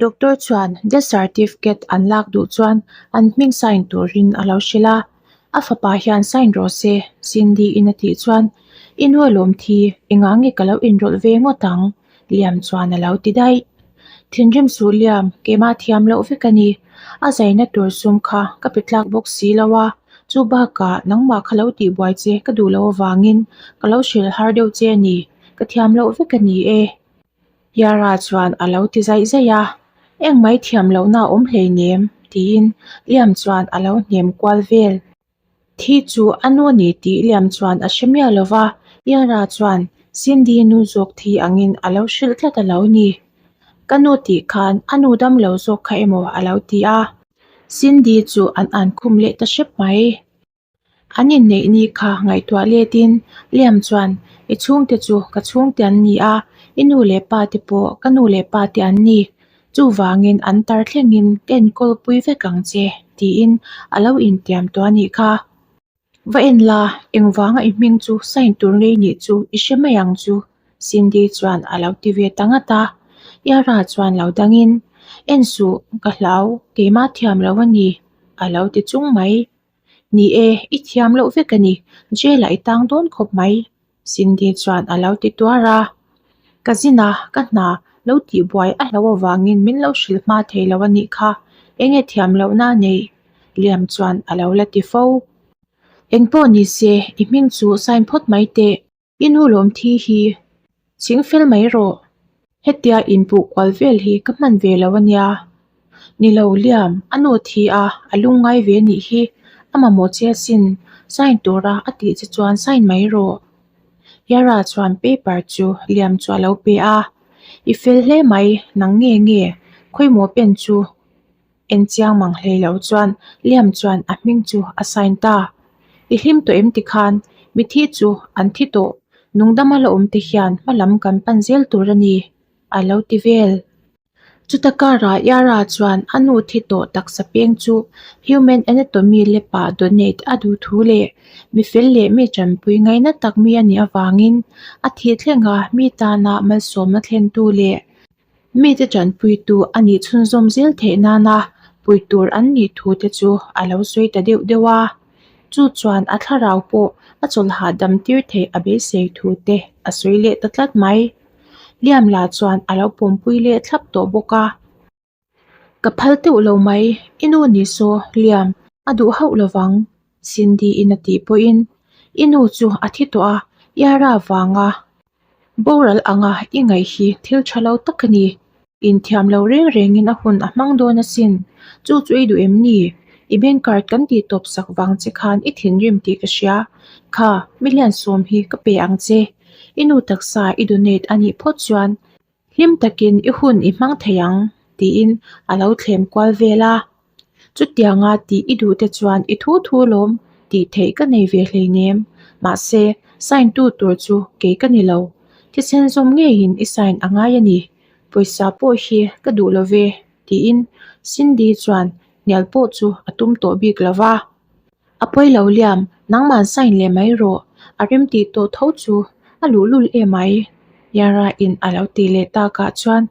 Doctor chuan death certificate an lak duh chuan an hming sign turin a lo hrilh a, a fapa hian sign rawh se Cindy in a tih chuan i nu alawm thi engah nge ka lo inrawlh ve ngawt ang Liam chuan a lo ti daih. Thinrim suh Liam, keimah thiam loh vek a ni. A zaina tur sum kha ka pe tlak bawk si lo a, chu bakah nangmah kha lo tihbuai che ka duh loh avangin ka lo hrilh har deuh che a ni, ka thiam loh vek a ni e. Yara chuan a lo ti zaih zaih a, Engmai thiam lohna a awm hleinem tiin Liam chuan a lo hnem kual vel. Thi chu a nu a ni tih Liam chuan a hre miah lo va, Yara chuan Cindy nu zawk thi angin a lo hrilh tlat a lo ni. Ka nu tih khan a nu dam lo zawk kha emaw a lo ti a, Cindy chu an an khum leh ta hrep mai. An inneih ni kha ngaihtuah letin Liam chuan i chhungte chu ka chhungte an ni a, i nu leh pa te pawh ka nu leh pa te an ni. Chuvangin an tar thlengin ka enkawl pui vek ang che tiin a lo intiam tawh a nih kha. Va en la, engvanga i hming chu sign tur ngei nih chu i hre mai ang chu Cindy chuan a lo ti ve ta ngat a. Yara chuan lo dangin, En suh, ka hlau, keimah thiam lo a ni a lo ti chung mai. Ni e, i thiam loh vek a ni, jail ah i tang dawn khawp mai, Cindy chuan a lo ti tuar a. Ka zin a, ka hna lo tihbuai a hlo avangin min lo hrilh hma thei lo a nih kha, enge thiam lohna a neih? Liam chuan a lo la ti fo. Engpawh ni se, i hming chu sign phawt mai teh. I nu lawm thi hi ching fel mai rawh. Hetia inpuh kual vel hi ka hman ve lo a nia. Ni lo Liam, a nu thi a, a lungngai ve nih hi. A mamawh che asin, sign tura a tih che chuan sign mai rawh. Yara chuan paper chu Liam chu a lo pe a. I fel hle mai, nang nge nge, khawimaw pen chu En chiang mang hlei lo chuan Liam chuan a hming chu a sign ta. I hlim tawh em tikhan mithi chu an thi tawh, nungdama la awm te hian hma lam kan pan zel tur a ni, a lo ti vel. Chuta karah Yara chuan a nu thi tawh taksa peng chu Human Anatomy lab-ah donate a duh thu leh mi fel leh mi tanpui ngaina tak mi a nih avangin a thih thlenga mi tana malsawmna thlentu leh Mite tanpuitu a nih chhunzawm zel theih nana pui tur an nih thu te chu a lo sawi ta deuh deuh a, chu chuan a thlarau pawh a chawlh hahdam tir theih a beisei thu te a sawi leh ta tlat mai. Liam lah chuan a lo pawmpui leh thlap tawh bawk a. Ka phal teuh lo mai, i nu ni saw Liam a duh hauh lovang, Cindy in a tih pawhin i nu chu a thi tawh a, Yara vanga Boral anga i ngaih hi thil tha lo tak a ni. Inthiam lo reng rengin a hun a hmang dawn asin. Chu chu i duh em ni? I bank card kan tih tawp sak vang che khan i thinrim tih ka hria. Kha, million sawm hi ka pe ang che. I nu taksa i donate a nih phawt chuan hlim takin i hun i hmang thei ang tiin a lo thlem kual vel a. Chutianga tih i duh te chuan i thu thu lawm tih theih ka nei ve hleinem. Mahse, sign tu tur chu kei ka ni lo. Thisen zawm ngeiin i sign a ngai a ni. Pawisa pawh hi ka duh lo ve tiin Cindy chuan hnial pawh chu a tum tawh bik lo va. A pawi lo liam, nangman sign leh mai rawh. A rem tih tawh tho chu a luhlul em ai. Yara in a lo tih leh takah chuan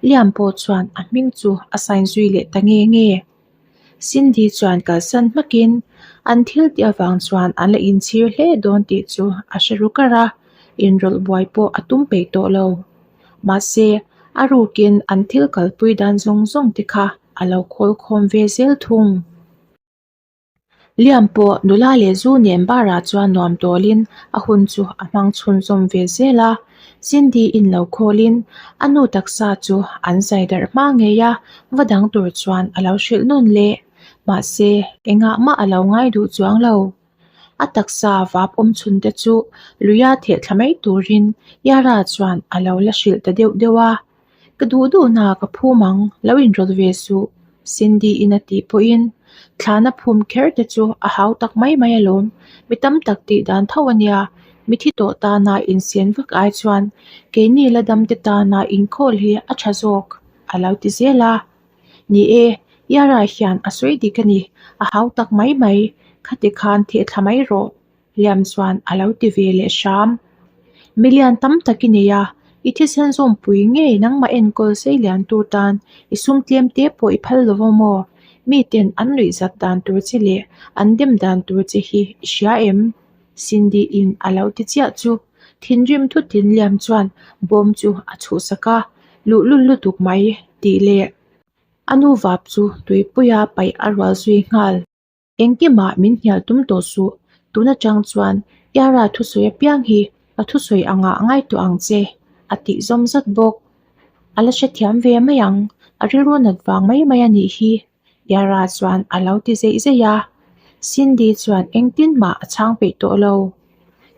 Liam pawh chuan a hming chu a sign zui leh ta nge nge. Cindy chuan kalsan hmakin an thil tih avang chuan an la inchhir hle dawn tih chu a hre ru kar a, inrawlh buai pawh a tum peih tawh lo. Mahse, a rukin an thil kalpui dan zawng zawng te kha a lo khawl khawm ve zel thung. Liam pawh nula leh zu nen bar-ah chuan nuam tawlin a hun chu a hmang chhunzawm ve zel a. Cindy in lo khawlin a nu taksa chu an zai darh hma ngei a, va dang tur chuan a lo hrilh nawn leh. Mahse, engah mah a lo ngai duh chuang lo. A taksa vap awm chhun te chu luia theh thla mai turin Yara chuan a lo la hrilh ta deuh deuh a. Ka duh duhna ka phum ang, lo inrawlh ve suh, Cindy in a tih pawhin thlana phum kher te chu a hau tak mai mai alawm, mi tam tak tih dan tho a nia, mi thi tawh tana insian vak ai chuan keini la dam te tana inkhawl hi a tha zawk a lo ti zel a. Ni e, Yara hian a sawi dik a ni, a hau tak mai mai, khati khan theh thla mai rawh. Liam chuan a lo ti ve leh hram. Million tam tak i nei a, I thisen zawmpui ngei nangmah enkawl sei lian tur tan i sum tlem te pawh i phal lo va maw? Miten an nuihzat dan tur che leh an dem dan tur che hi i hria em? Cindy in a lo ti chiah chu thinrim thutin Liam chuan bawm chu a chhuhsak a, luhlul lutuk mai tih leh a nu vap chu tuipuia paih a rual zui nghal. Engkimah min hnial tum tawh suh, tun atang chuan Kiara thusawi apiang hi ka thusawi angah ngai tawh ang che, a tih zawm zat bawk. A la hrethiam ve mai ang, a rilru nat vang mai mai a nih hi, Kiara chuan a lo ti zeih zeih a. Cindy chuan engtin mah a chhang peih tawh lo.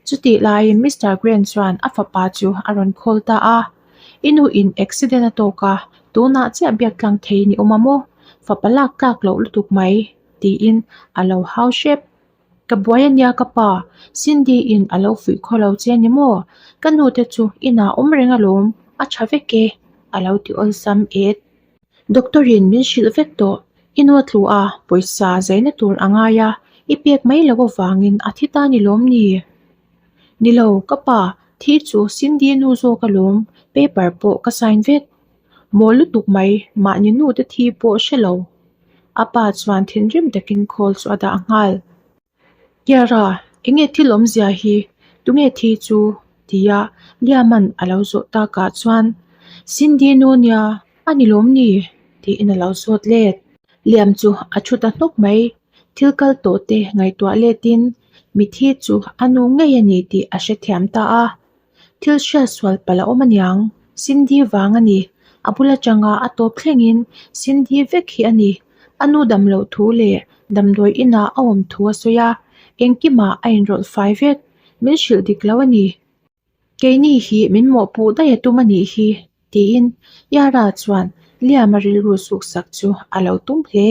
Chutih laiin Mister Grant chuan a fapa chu a rawn call ta a, I nu in accident a tawk a, tunah chiah biak tlang thei ni awm a maw? Fapa lak tlak loh lutuk mai, tiin a lo hau hrep. Ka buai a nia ka pa, Cindy in a lo fuih khaw lo che ni maw? Ka nu te chu inah awm reng alawm, a tha vek e, a lo ti awlsam et. Doctor in min hrilh vek tawh, i nu a tlu a, pawisa zaina tur a ngai a, i pek mai loh avangin a thi ta ni lawm ni? Ni lo, ka pa, thi chu Cindy nu zawk alawm, paper pawh ka sign vek. Mawl lutuk mai, mahni nu te thi pawh hre lo. A pa chuan thinrim takin call chu a dah nghal. Kiara, enge thil awmzia hi? Tunge thi chu? tia Liaman a lo zawh takah chuan Cindy nu nia, a ni lawm ni? tiin a lo zawt let. Liam chu a thu ta hnawk mai. Thil kal tawh te ngaihtuah letin mithi chu a nu ngei a ni tih a hrethiam ta a. Thil hriat sual palh a awm aniang, Cindy vang a ni. A bul atanga a tawp thlengin Cindy vek hi a ni. A nu dam loh thu leh damdawi inah a awm thu a sawi a, engkimah a inrawlh fai vek. Min hrilh dik lo a ni. Keini hi min mawhpuh daih a tum a nih hi, tiin Yara chuan Liam-a rilru suksak chu a lo tum hle.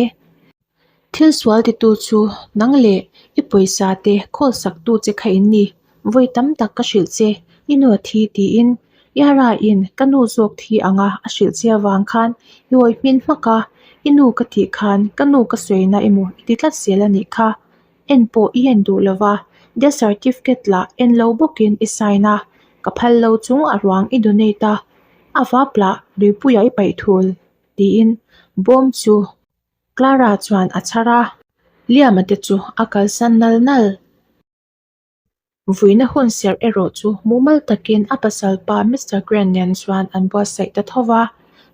Thil sual titu chu nang leh i pawisa te khawl sak tu che kha in ni. Vawi tam tak ka hrilh che, i nu a thi tiin Yara in ka nu zawk thi anga a hrilh che avang khan i awih hmin hmak a, i nu ka tih khan ka nu ka sawina emaw i ti tlat zel a nih kha. En pawh i en duh lova, death certificate lah en lo bawkin i sign a, ka phal lo chung a ruang i donate a, a vap lah luipuiah i paih thul tiin bawm chu Clara chuan a chhar a, Liam-a te chu a kalsan nal nal. Vuina hun serh erawh chu mumal takin a pasal pa Mister Grant nen chuan an buatsaih ta tho va,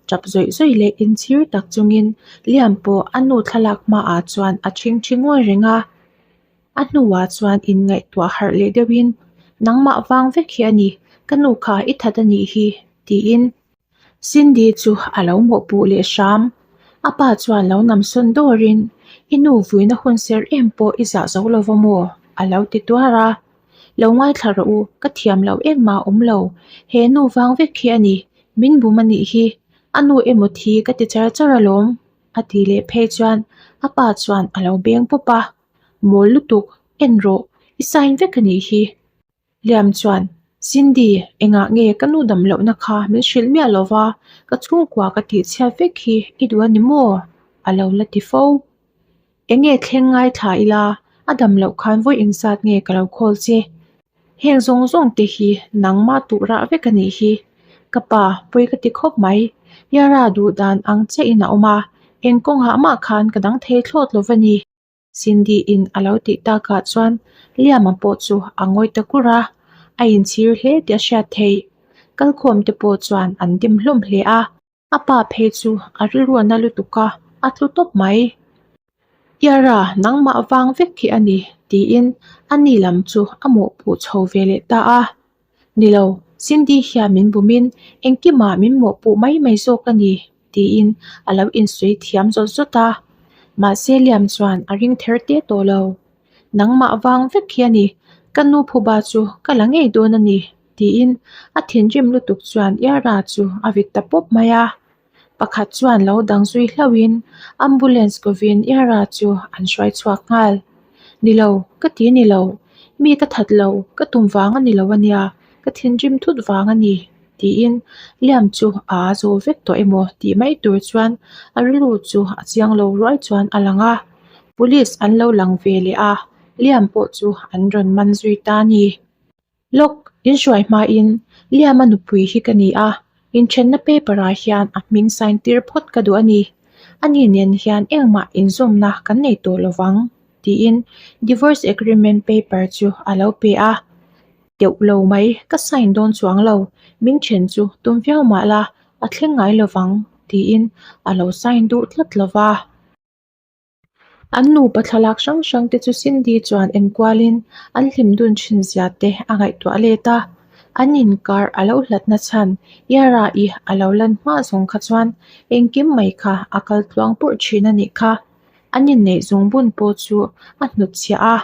tap zawih zawih leh inchhir tak chungin Liam pawh a nu thlalak hmaah chuan a ṭhingṭhi ngawi reng a. A hnuah chuan inngaihtuah harh leh deuhin, Nangmah vang vek hi a ni, ka nu kha i that a nih hi, tiin Cindy chu a lo mawhpuh leh hram. A pa chuan lo namsawn dawrin, I nu vuina hun ser em pawh i zah zo lo va maw? a lo ti tuar a. Lo ngaithla rawh u, ka thiam lo engmah a awm lo. He nu vang vek hi a ni, min bum a nih hi. A nu emaw thi ka ti char char alawm, a ti leh phei chuan a pa chuan a lo beng pawp a. Mawl lutuk, en rawh, i sign vek a nih hi. Liam chuan, Cindy, engah nge ka nu dam lohna kha min hrilh miah lo va, ka chhungkua ka tih chhiat vek hi i duh a ni maw? a lo la ti fo. Enge thleng ngai thla ila, a dam loh khan vawi engzat nge ka lo call che? Heng zawng zawng te hi nangmah tuh rah vek a nih hi. Ka pa, pawi ka ti khawp mai. Yara duh dan ang chiahin a awm a, eng kawngah mah khan ka dang thei thlawt lo va ni. Cindy in a lo tih takah chuan Liam-a pawh chu a ngawi ta kur a, a inchhir hle tih a hriat theih. Kalkhawm te pawh chuan an dim hlawm hle a, a pa phei chu a rilru a na lutuk a, a tlu tawp mai. Kiara, nangmah vang vek khi a ni, tiin a ni lam chu a mawhpuh chho ve leh ta a. Ni lo, Cindy hian min bumin engkimah min mawhpuh mai mai zawk a ni, tiin a lo insawi thiam zawt zawt a. Mahse Liam chuan a ring ther teh tawh lo. Nangmah vang vek hi a ni, ka nu phuba chu ka la ngei dawn a ni, tiin a thinrim lutuk chuan Yara chu a vit ta pawp mai a. Pakhat chuan lo dang zui hlauhin ambulance kovin Yara chu an hruai chhuak nghal. Ni lo, ka ti ni lo. Mi ka that lo, ka tum vang a ni lo a nia, ka thinrim thut vang a ni, tiin Liam chu a a zo vek tawh emaw tih mai tur chuan a rilru chu a chiang lo ruai chuan a lang a. Police an lo lang ve leh a, Liam pawh chu an rawn man zui ta a ni. Lawk! In hruai hmain Liama nupui hi ka ni a, inthenna paper ah hian a hming sign tir phawt ka duh a ni. Ani nen hian engmah inzawmna kan nei tawh lo vang, tiin divorce agreement paper chu a lo pe a. Teuh lo mai, ka sign dawn chuang lo, min then chu tum viau mah la, a thleng ngai lo vang, tiin a lo sign duh tlat lo va. An nupa thlalak hrang hrang te chu Cindy chuan enkualin an hlim dun thin zia te a ngaihtuah let a. An inkar a lo hlatna chhan Yara-i a lo lan hma zawng kha chuan engkim mai kha a kal tluang pawrh thin a nih kha. An inneih zawng bun pawh chu a hnutchhiah a.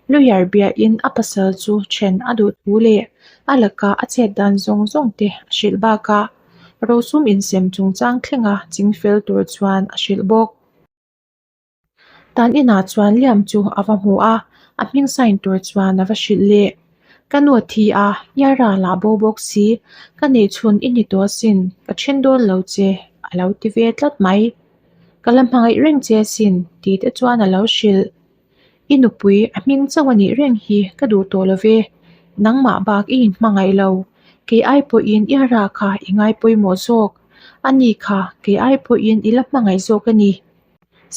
Lawyer biahin a pasal chu then a duh thu leh a laka a chet dan zawng zawng te a hrilh bakah rosum insem chungchang thlenga chingfel tur chuan a hrilh bawk. Tan inah chuan Liam chu a va hmu a, a hming sign tur chuan a va hrilh leh. Ka nu a thi a, Yara lah bo bawk si, ka neih chhun i ni tawh asin, ka then dawn lo che, a lo ti ve tlat mai. Ka la hmangaih reng che asin, tih te chuan a lo hrilh. I nupui a hming chauh a nih reng hi ka duh tawh lo ve, nangmah bak i inhmangaih lo, kei ai pawhin Yara kha i ngai pawimawh zawk, ani kha kei ai pawhin i la hmangaih zawk a ni.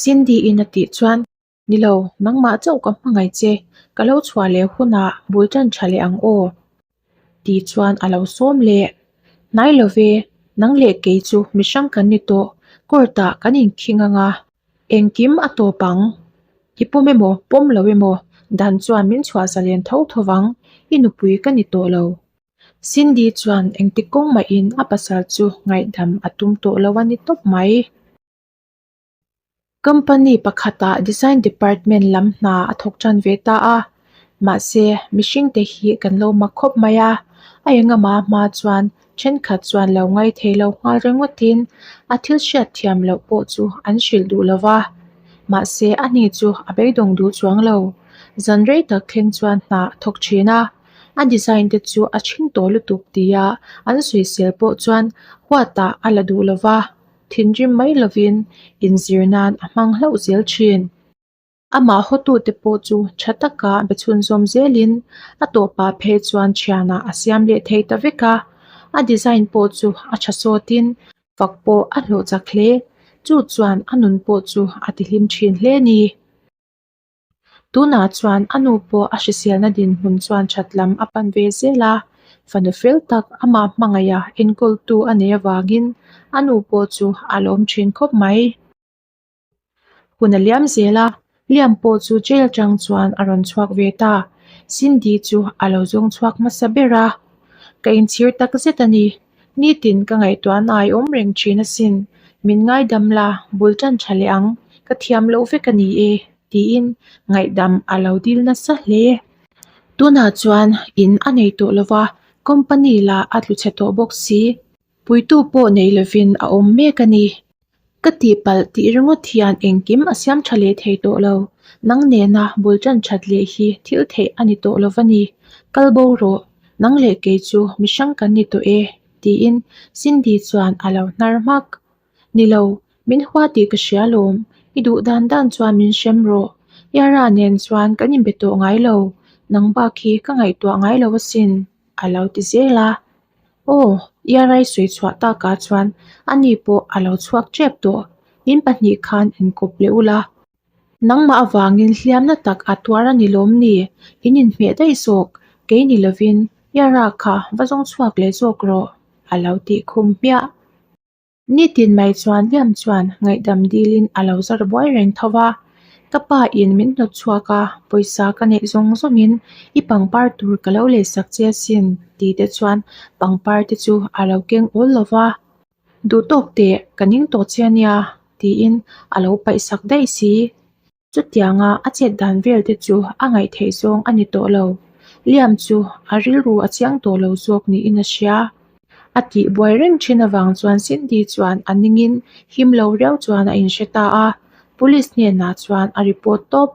Cindy-in a tih chuan, Ni lo, nangmah chauh ka hmangaih che, ka lo chhuah leh hunah bul tan tha leh ang aw. Tih chuan a lo sawm leh. Hnai lo ve, nang leh kei chu mi hrang kan ni tawh, court-ah kan inkhing ang a, engkim a tawp ang. I pawm emaw, pawm lo emaw, dan chuan min chhuah zalen tho tho vang, i nupui ka ni tawh lo. Cindy chuan engti kawng mahin a pasal chu ngaihdam a tum tawh lo a ni tawp mai. Company pakhatah design department lam hna a thawk tan ve ta a, mahse mihring te hi kan lo mak khawp mai a, a engama hma chuan thenkhat chuan lo ngai thei lo nghal ringawtin a thil hriat thiam loh pawh chu an hrilh duh lo va, mahse ani chu a beidawng duh chuang lo. Zan rei tak thleng chuan hna a thawk thin a, a design te chu a chhing tawh lutuk tia an sawisel pawh chuan huatah a la duh lo va. Thinrim mai lovin inzir nan a hmang hlauh zel thin. Amah hawtute pawh chu tha taka be chhunzawm zelin a tawpah phei chuan thianah a siam leh thei ta vek a. A design pawh chu a tha sawtin fak pawh a hlawh chak hle. Chu chuan a nun pawh chu a tihlim thin hle a ni. Tunah chuan a nu pawh a hriselna dinhmun chuan that lam a pan ve zel a, fanu fel tak amah hmangaiha enkawltu a neih avangin a nu pawh chu a lawm thin khawp mai. Hun a liam zel a, Liam pawh chu jail atang chuan a rawn chhuak ve ta. Cindy chu a lo zawng chhuak hmasa ber a, Ka inchhir tak zet a ni. Nitin ka ngaihtuah na ai awm reng thin asin. Min ngaidam la, bul tan tha leh ang. Ka thiam loh vek a ni e. Tiin ngaihdam a lo dil nasa hle. Tunah chuan in a nei tawh lova, company lah a tlu chhe tawh bawk si. Puitu pawh nei lovin a awm mek a ni. Ka tihpalh tih ringawt hian engkim a siam tha leh thei tawh lo. Nang nena bul tan that leh hi thil theih a ni tawh lo va ni. Kal bo rawh, nang leh kei chu mi hrang kan ni tawh e, tiin Cindy chuan a lo hnar hmak. Ni lo, min hua tih ka hria lawm. I duh dan dan chuan min hrem rawh. Yara nen chuan kan inbe tawh ngai lo. Nang bak hi ka ngaihtuah ngai lo asin, a lo ti zel a. Aw, Yarai sawi chhuah takah chuan ani pawh a lo chhuak tep tawh. In pahnih khan inkawp leh ula. Nangmah avangin hliamna tak a tuar a ni lawm ni? In inhmeh daih zawk, kei ni lovin Yara kha va zawng chhuak leh zawk rawh, a lo tih khum hmiah. Nitin mai chuan Liam chuan ngaihdam dilin a lo zar buai reng tho va, Ka pa in min hnawt chhuak a, pawisa ka neih zawng zawngin i pangpar tur ka lo leisak che asin tih te chuan pangpar te chu a lo keng awl lo va, Duh tawk teh, ka ning tawh che a nia tiin a lo paihsak daih si. Chutianga a chet dan vel te chu a ngaih theih zawng a ni tawh lo. Liam chu a rilru a chiang tawh lo zawk niin a hria. A tih buai reng thin avang chuan Cindy chuan a ningin him lo riau chuan a inhre ta a, Police hnenah chuan a report tawp.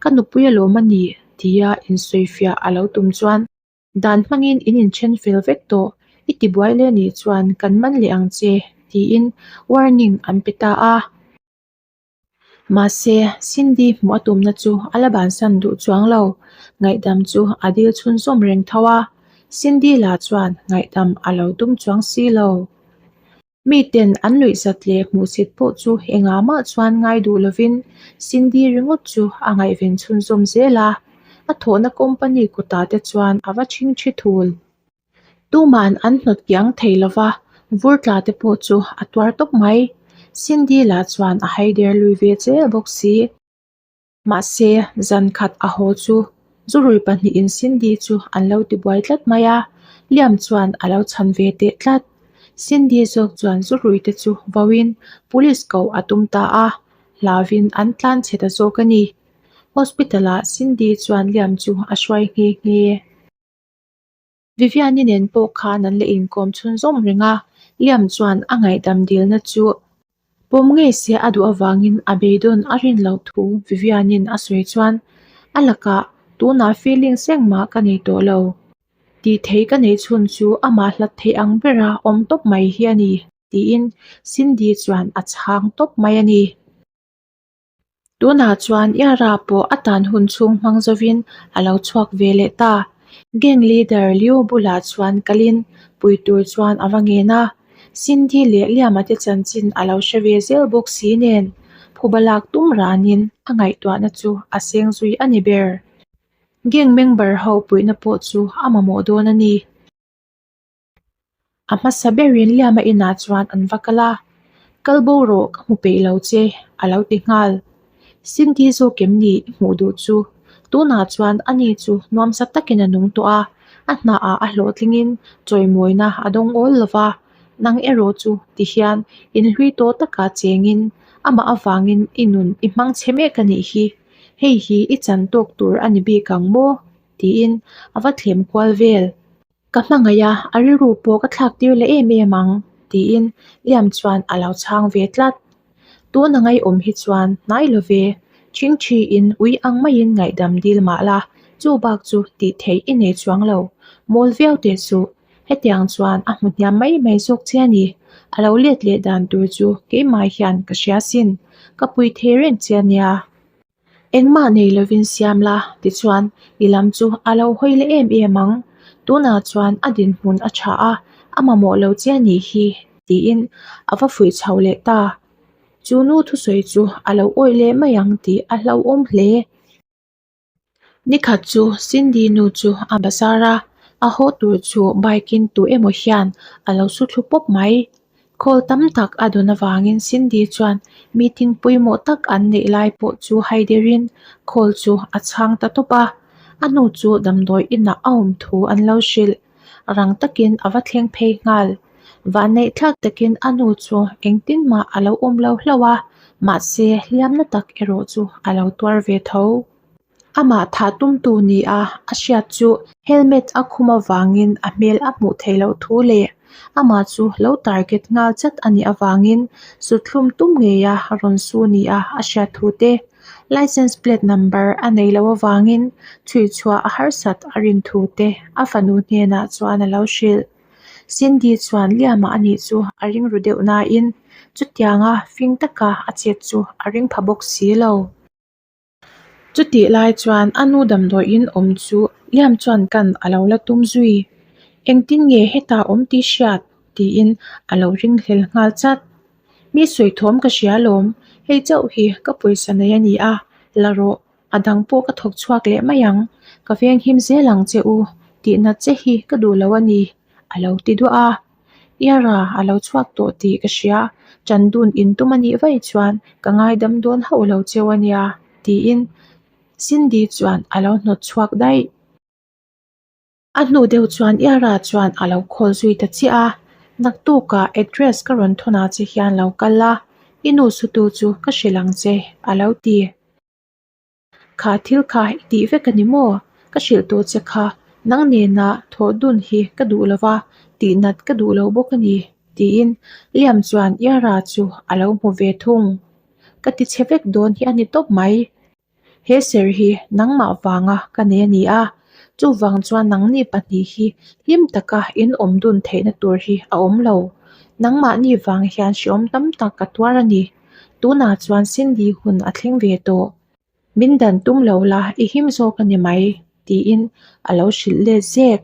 Ka nupui alawm a ni tia insawifiah a lo tum chuan dan hmangin in inthen fel vek tawh, i ti buai leh nih chuan kan man leh ang che tiin warning an pe ta a. Mahse, Cindy hmuh a tumna chu a la bansan duh chuang lo. Ngaihdam chu a dil chhunzawm reng tho a. Cindy lah chuan ngaihdam a lo tum chuang si lo. Miten an nuihzat leh hmuhsit pawh chu engah mah chuan ngai duh lovin Cindy ringawt chu a ngaihven chhunzawm zel a, a thawhna company kutah te chuan a va chhingchhi thul. Tuman an hnawt kiang thei lova, vur tla te pawh chu a tuar tawp mai. Cindy lah chuan a haider lui ve zel bawk si. Mahse, zan khat a haw chu zurui pahnihin Cindy chu an lo tibuai tlat mai a, Liam chuan a lo chhan ve teh tlat. Cindy zawk chuan zurui te chu vauin police ko a tum ta a, hlauvin an tlan chhe ta zawk a ni. Hospital ah Cindy chuan Liam chu a hruai nghe nghe. Viviani nen pawh khan an la inkawm chhunzawm reng a, Liam chuan a ngaihdam dilna chu pawm ngei se a duh avangin a beidawn a rin loh thu Viviani'n a sawi chuan a lakah tunah feelings engmah ka nei tawh lo tih thei ka neih chhun chu amah hlat theih ang bera awm tawp mai hi a ni tiin Cindy chuan a chhang tawp mai a ni. Tunah chuan Yara pawh a tan hun chhung hmang zovin a lo chhuak ve leh ta. Gang leader Liu bulah chuan kalin pui tur chuan a va ngen a. Cindy leh Liama te chanchin a lo hre ve zel bawk si nen phuba lak tum ranin a ngaihtuahna chu a seng zui a ni ber. Gang member ho puihna pawh chu a mamawh dawn a ni. A hmasa berin Liama inah chuan an va kal a, Kal bo rawh ka hmu peih lo che a lo ti nghal. Cindy zawk em ni i hmuh duh chu? Tunah chuan ani chu nuamsa takin a nung tawh a, a hnaah a hlawhtlingin chawimawina a dawng awl lo va, nang erawh chu tihian inhlui tawh takah chengin amah avangin i nun i hmang chhe mek a nih hi. Hei hi i chan tawk tur a ni bik ang maw? tiin a va thlem kual vel. Ka hmangaih a, a rilru pawh ka thlak tir leh em em ang, tiin Liam chuan a lo chhang ve tlat. Tun a ngaihawm hi chuan hnai lo ve, ṭhingṭhiin ui ang maiin ngaihdam dil mah la, chu bak chu tih theih i nei chuang lo, mawl viau teh suh. Hetiang chuan a hmu hniam mai mai zawk che a ni, a lo let leh dan tur chu keimah hian ka hria sin, ka pui thei reng che a nia. Engmah nei lovin siam la, tichuan i lam chu a lo hawi leh em em ang. Tunah chuan a dinhmun a tha a, a mamawh lo che a nih hi, tiin a va fuih chho leh ta. Chu nu thusawi chu a lo awih leh mai ang tih a hlauhawm hle. Nikhat chu Cindy nu chu a bazar a, a haw tur chu bike in tu emaw hian a lo su thlu pawp mai. Call tam tak a dawn avangin Cindy chuan meeting pawimawh tak an neih lai pawh chu haiderin call chu a chhang ta tawp a, a hnu chu damdawi inah a awm thu an lo hrilh. Rang takin a va thleng phei nghal. Vanneih thlak takin a nu chu engtin mah a lo awm lo hlauh a, mahse hliamna tak erawh chu a lo tuar ve tho. Amah thah tumtu ni a a hriat chu helmet a khum avangin a hmel a hmuh theih loh thu leh amah chu lo target nghal chat a nih avangin suthlum tum ngeia rawn su ni a a hriat thu te, license plate number a nei loh avangin chhuihchhuah a harsat a rin thu te a fanu hnenah chuan a lo hrilh. Cindy chuan Liama a nih chu a ring ru deuh nain chutianga fing taka a chet chu a ring pha bawk si lo. Chutih lai chuan a nu damdawiin awm chu Liam chuan kan a lo la tum zui. Engtin nge hetah awm tih hriat? tiin a lo ringhlel nghal chat. Mi sawi thawm ka hria alawm, hei chauh hi ka pawisa nei a ni a, la rawh, a dang pawh ka thawk chhuak leh mai ang, ka venghim zel ang che u, tihna che hi ka duh lo a ni, a lo ti duah a. Iara a lo chhuak tawh tih ka hria, ṭan dun in tum a nih vaih chuan ka ngaidam dawn hauh lo cheu a nia, tiin Cindy chuan a lo hnawt chhuak daih. A hnu deuh chuan Iara chuan a lo call zui ta chiah a, Naktukah address ka rawn thawn ah che hian lo kal la, i nu sutu chu ka hrilh ang che, a lo ti. Kha thil kha i tih vek a ni maw? Ka hrilh tawh che kha, nang nena thawh dun hi ka duh lo va, tihnat ka duh lo bawk a ni, tiin Liam chuan Iara chu a lo hmu ve thung. Ka ti chhe vek dawn hi a ni tawp mai. He ser hi nangmah vanga ka nei a ni a, chuvang chuan nangni pahnih hi hlim taka in awm dun theihna tur hi a awm lo. Nangmahni vang hian hreawm tam tak ka tuar a ni. Tunah chuan Cindy hun a thleng ve tawh. Min dan tum lo la i him zawk a ni mai, tiin a lo hrilh let zek.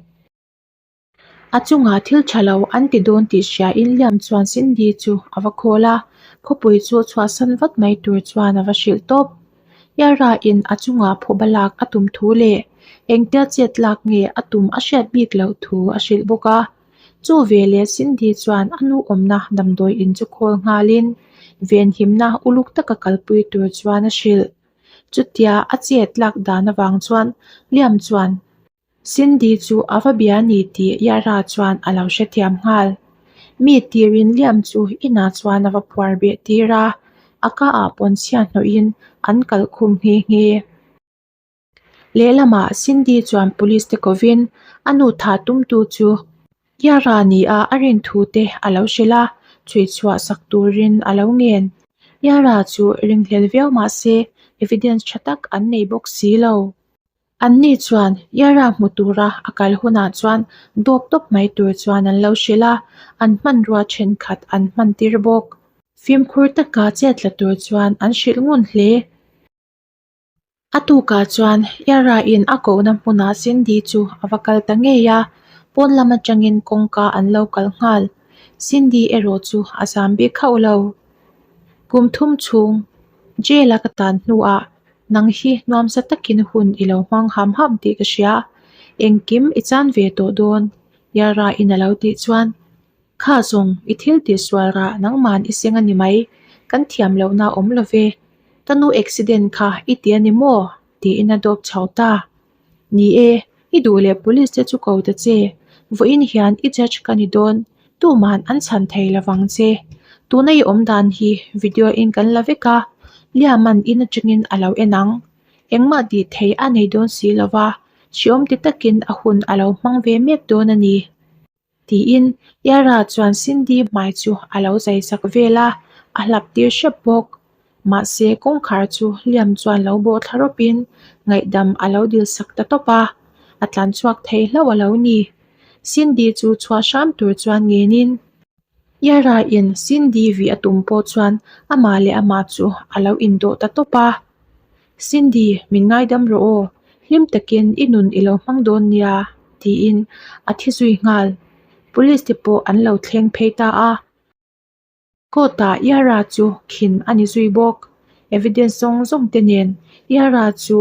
A chungah thil tha lo an ti dawn tih hriain Liam chuan Cindy chu a va khawl a, khawpui chu chhuahsan vat mai tur chuan a va hrilh tawp. Yara in a chungah phuba lak a tum thu leh engtia chet lak nge a tum a hriat bik loh thu a hrilh bawk a. Chu veleh Cindy chuan a nu awmna damdawi in chu khawl nghalin venhimna uluk taka kalpui tur chuan a hrilh. Chutia a chet lak dan avang chuan Liam chuan Cindy chu a va bia ni tih Yara chuan a lo hrethiam nghal. Mi tirin Liam chu inah chuan a va phuar beh tir a, a ka ah pawn chhia hnawhin an kalh khum nghe nghe. Lehlamah Cindy chuan police te kovin a nu thah tumtu chu Yara nia a rin thu te a lo hrilh a, chhui chhuah sak turin a lo ngen. Yara chu ringhlel viau mah se evidence tha tak an nei bawk si lo. Anni chuan Yara hmu tura a kal hunah chuan dawp tawp mai tur chuan an lo hrilh a, an hmanrua thenkhat an hman tir bawk. Fimkhur taka chet la tur chuan an hrilh ngun hle. A tukah chuan Yara in a kohna hmunah Cindy chu a va kal ta ngei a, pawn lam atangin kawngka an lo kal nghal. Cindy erawh chu a zam bik hauh lo. Kum thum chhung jail a ka tan hnuah Nang hi nuamsa takin hun i lo hmang ham ham tih ka hria. Engkim i chan ve tawh dawn, Yara in a lo tih chuan, Kha zawng, i thil tih sual rah nangman i seng a ni mai, kan thiam lohna awm lo ve. Ka nu accident kha i ti a ni maw? tiin a dawp chho ta. Ni e, i duh leh police te chu ko ta che. Vawiin hian i judge ka ni dawn, tuman an chhan thei lovang che. Tuna i awm dan hi video in kan la vek a, Liaman in atangin a lo en ang. Engmah tih thei a nei dawn si lova, hreawm ti takin a hun a lo hmang ve mek dawn a ni. Tiin Yara chuan Cindy hmai chu a lo zai sak vel a, a hlap tir hrep bawk. Mahse kawngkhar chu Liam chuan lo bawh thla rawpin ngaihdam a lo dil sak ta tawp a, a tlan chhuak thei hlauh a lo ni. Cindy chu chhuah hram tur chuan ngenin Yara in Cindy vih a tum pawh chuan amah leh amah chu a lo indawh ta tawp a. Cindy, min ngaidam rawh aw, hlim takin i nun i lo hmang dawn nia, tiin a thi zui nghal. Police te pawh an lo thleng phei ta a. Court ah Yara chu khin a ni zui bawk. Evidence zawng zawng te nen Yara chu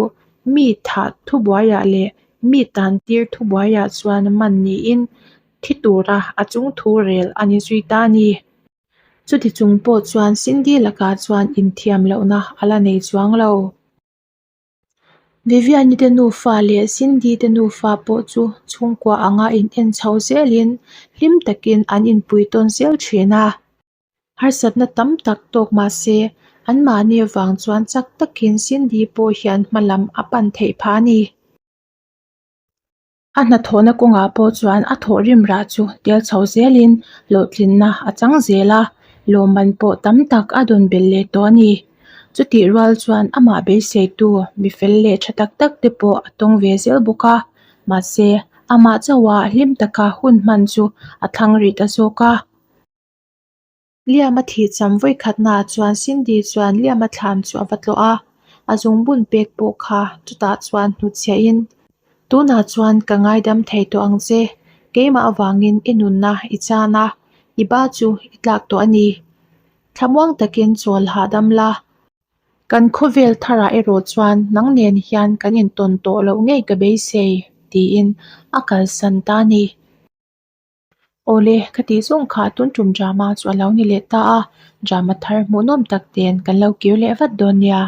mi thah thubuaiah leh mi tan tir thubuaiah chuan man niin thi tura a chung thu rel a ni zui ta a ni. Chuti chung pawh chuan Cindy lakah chuan inthiam lohna a la nei chuang lo. Viviani te nufa leh Cindy te nufa pawh chu chhungkua anga in en chho zelin hlim takin an inpui tawn zel thin a. Harsatna tam tak tawk mah se anmahni avang chuan chak takin Cindy pawh hian hma lam a pan theih phah a ni. A hnathawhna kawngah pawh chuan a thawhrim rah chu tel chho zelin hlawhtlinna a chang zel a, lawmman pawh tam tak a dawn belh leh tawh a ni. Chutih rual chuan amah beiseitu mi fel leh tha tak tak te pawh a tawng ve zel bawk a, mahse amah chauha hlim taka hun hman chu a thlang rih ta zawk a. Liama thih cham vawikhatnaah chuan Cindy chuan Liama thlam chu a va tlawh a, a zungbun pek pawh kha chutah chuan hnutchhiahin, Tunah chuan ka ngaidam thei tawh ang che, keimah avangin i nunna i chan a, i ba chu i tlak tawh a ni. Thlamuang takin chawl hahdam la. Kan khawvel tharah erawh chuan nang nen hian kan intawn tawh loh ngei ka beisei, tiin a kalsan ta a ni. Awle, ka tih zawng kha tun tum drama chu a lo ni leh ta a, drama thar hmuhnawm tak ten kan lo kir leh vat dawn nia.